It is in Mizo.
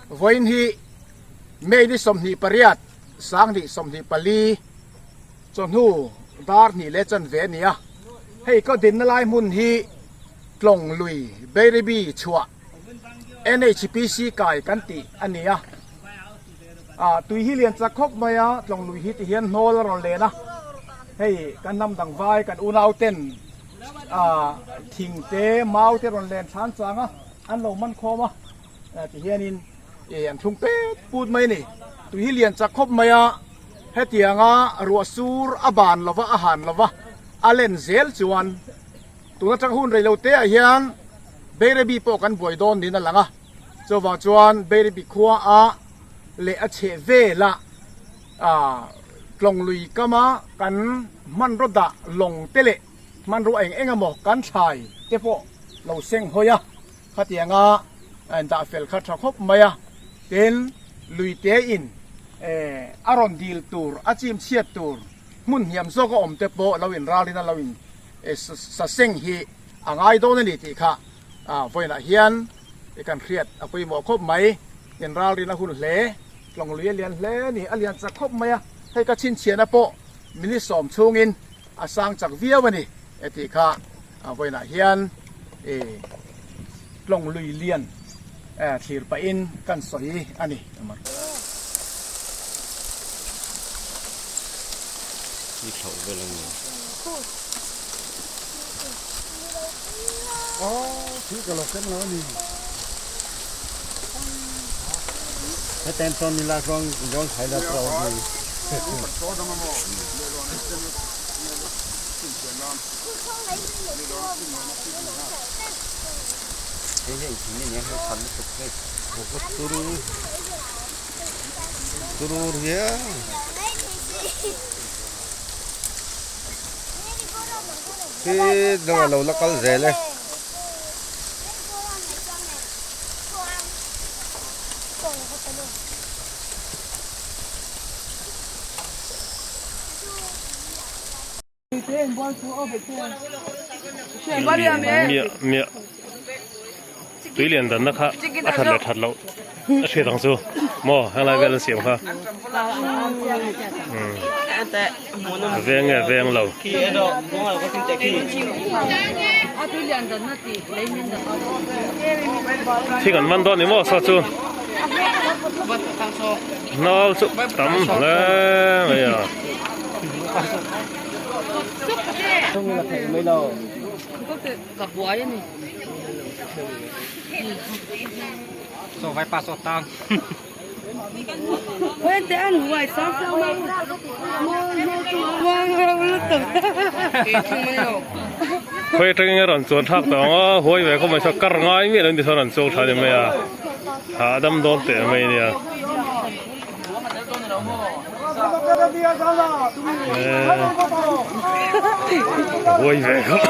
Vawiin hi May ni 28 2024 chawhnu dar hnih leh chanve a ni a. Hei ka dinna lai hmun hi Tlawng lui Bairabi chhuah NHPC kai kan tih a ni a. Ah tui hi lian chak khawp mai a, Tlawng lui hi ti hian hnawl a rawn len a. Hei kan hnam dang vai kan unau ten ah thing te mau te rawn len thlan chang a, an lo man khawm a. Ti hianin ih an thlung pet put mai a ni. Tui hi lian chak khawp mai a, hetianga ruah sur a ban lova a han lova a len zel chuan tun atang hun rei lo te ah hian Bairabi pawh kan buai dawn niin a lang a. Chuvang chuan Bairabi khua a leh a chheh velah ah Tlawng lui kama kan hmanraw dah lawng te leh hmanrua eng eng emaw kan thlai te pawh lo seng hawi a. Khatianga dah fel kha tha khawp mai a, tin lui te in a rawn dil tur a chim chhiat tur hmun hniam zawk a awm te pawh lo in ralin a lo in sa seng hi a ngai dawn a ni tih kha vawiinah hian kan hriat a pawimawh khawp mai. In ralrin a hun hle, tlawng lui a lian hle a ni, a lian chak khawp mai a, hei ka chhinchhiahna pawh minute sawm chhungin a sang chak viau a ni tih kha vawiinah hian tlawng lui lian thlir pahin kan sawi a ni. Ni thlauh vel ang ni. Khi dang a lo la kal zel e. Miah miah tui lian danna kha a that leh that loh a hriat ang chu maw helai vel an siam kha a veng nge veng lo. Thing an man dawn ni maw saw chu hnal chu tam hle mai a. Khawi atangin a rawn chuan thlak tawh ang a, huai ve khawp mai saw kar ngai miah lo in tichuan an chuang tha ni mai a, hahdam dawn teh mai a nia. Huai ve khawp.